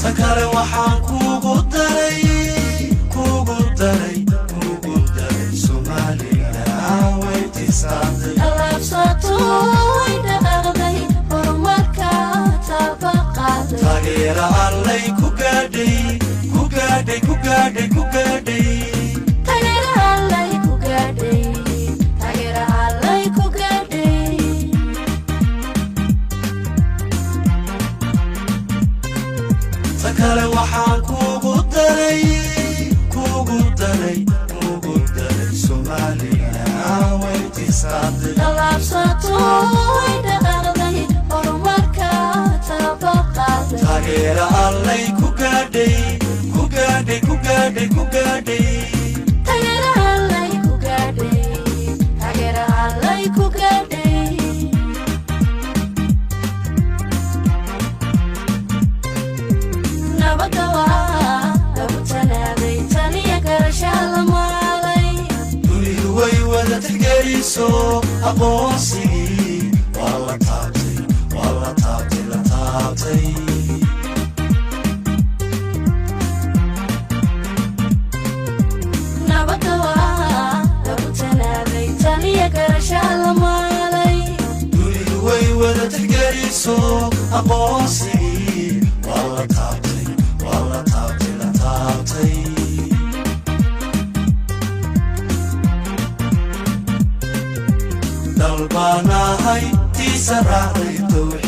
Ta kale waxaan kuugu daray, kuugu daray, kuugu daray, Somalilan way tisqaaday. Tallaabsato way dhaqaaqday, horumarka taabaqaaday. Taageera Allay ku gaadhay, ku gaadhay, ku gaadhay, ku gaadhay. Taageera Allay ku gaadhay, taageera Allay ku gaadhay. Ta kale waxaan kuugu daray, kuugu daray, kuugu daray, Somalilan way tisqaaday. Tallaabsato way dhaqaaqday, horumarka taabaqaaday. Taageera Allay ku gaadhay, ku gaadhay, ku gaadhay, ku gaadhay. Taageera Allay ku gaadhay, taageera Allay ku gaadhay. Nabadda waa lagu tanaaday, taniya garashaa la maalay. Dunidu way wada tixgeliso, aqoonsigii waa la taabtay, waa la taabtay, la taabtay. Nabadda waa lagu tanaaday, taniya garashaa la maalay. Dunidu way wada tixgeliso, aqoonsigii waa la taabtay, waa la taabtay, la taabtay. Dalbaanahay tiisa raacday towxiid.